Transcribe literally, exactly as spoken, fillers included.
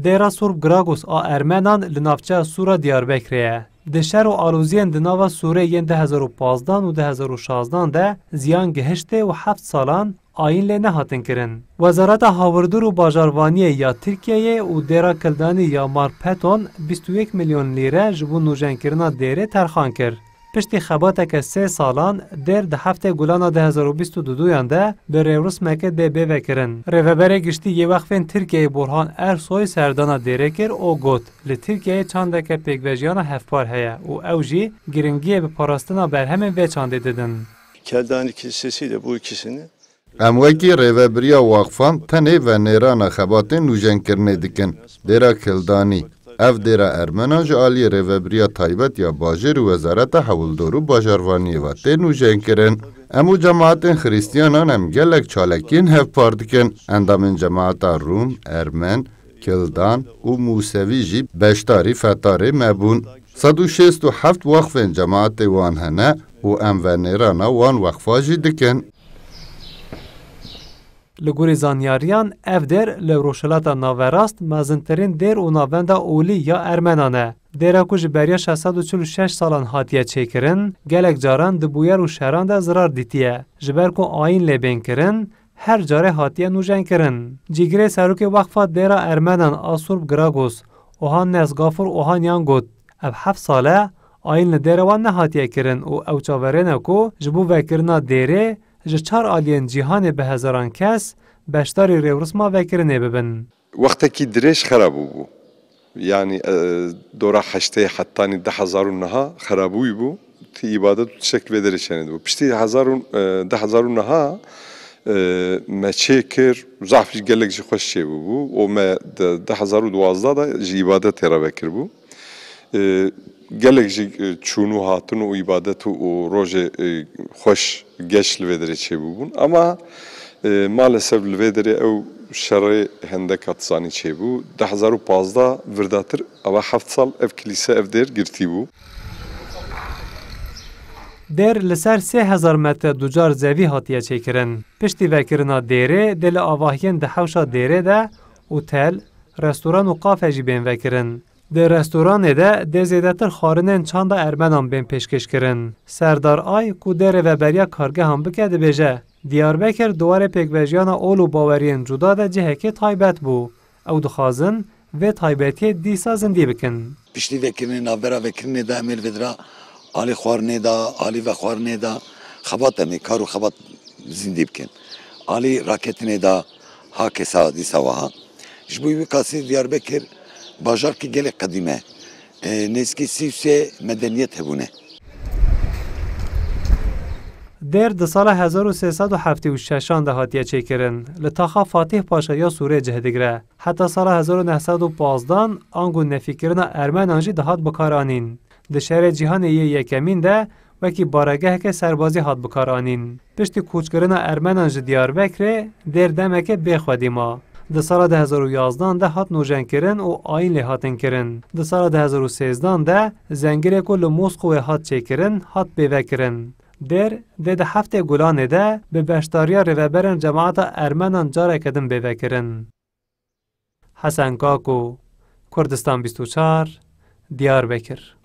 Dêra Surb Gragos a Ermenan li navçeya Sûra Diyarbekirê ye. Di şer û aloziyên di nava Sûrê yên du hezar û pazdeh û du hezar û şazdan de ziyan gihiştê û heft salan ayîn lê nehatin kirin. Wezareta Hawirdûr û Bajarvaniyê ya Tirkiyeyê û Dêra Kildanî ya Marpeton bîst û yek milyon lîre ji bo nûjenkirina dêrê terxan kir. Piştî xebateke sê salan, dêr di heftê Gulana du hezar û bîst û duduyan de bi rêwrismeke dê bê vekirin. Rêveberê Giştî yê Wexfên Tirkiyeyê Burhan Ersoy serdana dêrê kir û got, li Tirkiyeyê çandeke pêkvejiyana hevpar heye û ew jî giringiyê bi parastina berhemên vê çandê didin. Keldani Kilisesi ile bu ikisini Em wekî rêvebiriya waqfan tenê venêrana xebatên nûjenkirinê dikin. Dêra Kildanî, ev dêra Ermenan ji aliyê Rêvebiriya Taybet ya Bajêr û Wezareta Hewldor û Bajarvaniyê ve tê nûjenkirin. Em û cemaetên Xiristiyanan em gelek çalakiyên hevpar dikin. Endamên cemaeta Rûm, Ermen, Kildan û Mûsevî jî beşdarî fetarê me bûn. Sed û şêst û heft waqfên cemaetê wan hene û em venêrana wan waqfa jî dikin. Li gorî zanyariyan, ev dêr li Rojhilata Naverast mezintirîn dêr û navenda olî ya Ermenan e. Dêra ku ji beriya şeş sed û çil û şeş salan hatiye çêkirin, gelek caran di bûyer û şeran de zirar dîtiye. Ji ber ku ayîn lê bên kirin, her carê hatiye nûjenkirin. Cîgirê serokê Weqfa Dêra Ermenan a Surb Gragos, Ohan Nesgafur Ohanyan got, ev heft sal e ayîn li dêra wan nehatiye kirin û ew çaverêne ku ji bo vekirina dêrê ji çar aliyên cîhanê bi hezaran kes beşdarî rêwrisma vekirinê bibin. Wextekî dirêj xera bûbû. Yanî, e, dora heştê hetanî du hezar û neh xerabûyî bû. Ti îbadet û tiştek li vê derê çênedibû. Piştî hezar û, e, du hezar û neh, e, me çêkir, zaf jî gelek jî xweş çêbûbû. Û me di du hezar û duwazdeh de ji îbadetê re vekiribû. E, gelek jî, e, çûn û hatin û îbadet û, û rojê, e, xweş, geş li vê derê çêbûbûn. Ama, e, maalesef li vê derê ew şerê hendeka tizanî çêbû. Du hezar û pazdeh virdatir, ava heft sal ev kilîse, ev dêr girtî bû. Dêr li ser sê hezar metre ducar zevî hatiye çêkirin. Piştî vekirina dêrê, dê li avahiyên di hewşa dêrê de otel, restoran û kafe jî bên vekirin. Di restoranê de dê zêdetir xwarinên çanda Ermenan bên pêşkêş kirin. Serdar Ay, ku dê rêveberiya kargehan bike, dibêje, Diyarbekir di warê pêkvejiyana ol û baweriyên cuda de cihekê taybet bû. Ew dixwazin vê taybetiyê dîsa zindî bikin. Piştî vekirinê, navbera vekirinê de em ê li vê dira alî xwarinê de, alî vexwarinê de xebat em ê, kar û xebat zindî bikin. Alî raketinê de ha kesa dîsa wiha. Ji bo wî kasî Diyarbekir bajarkî gelek qedîm e. E, nêzîkî sî û sê medeniyet hebûne. Dêr di sala hezar û sê sed û heftê û şeşan de hatiye çêkirin. Li taxa Fatîh Paşa ya Sûrê cih digire. Heta sala hezar û neh sed û pazdan ango nefîkirina Ermenan jî dihat bikaranîn. Di Şerê Cîhanê yê Yekemîn de wekî baregeheke serbazî hat bikaranîn. Piştî koçkirina Ermenan ji Diyarbekirê, dêr demeke bê xwedî ma. Di sala du hezar û yazdan de hat nûjenkirin û ayîn lê hatin kirin. Di sala du hezar û sêzdan de zengilê ku li Moskowê hat çêkirin, hat bêvekirin. Dêr dê di heftê Gulanê de bi beşdariya rêveberên cemaeta Ermenan careke din bêvekirin. Hesen Kako, Kurdistan bîst û çar, Diyarbekir.